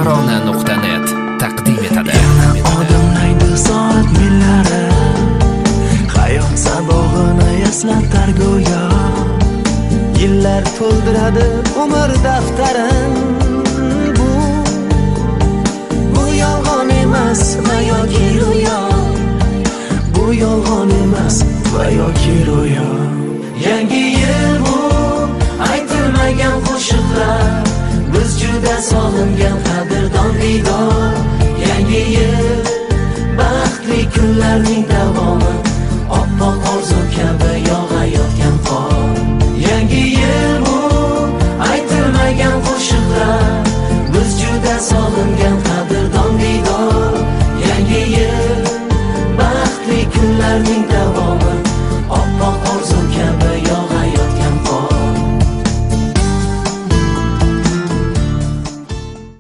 Tarona.net taqdim etadi. Yana odimlaydi soat millari, hayot sabog'ini eslatar go'yo. Yillar to'ldiradi umr daftarin. Bu yolg'on emas va yoki ro'yo. Bu yolg'on emas va yoki ro'yo. Yangi yil bu aytilmagan qo'shiqlar, biz juda sog'ingan qadrdon diydor. Yangi yil baxtli kunlarning davomi, oppoq orzu kabi yog'ayotgan qor. Yangi yil bu aytilmagan qo'shiqlar, biz juda sog'ingan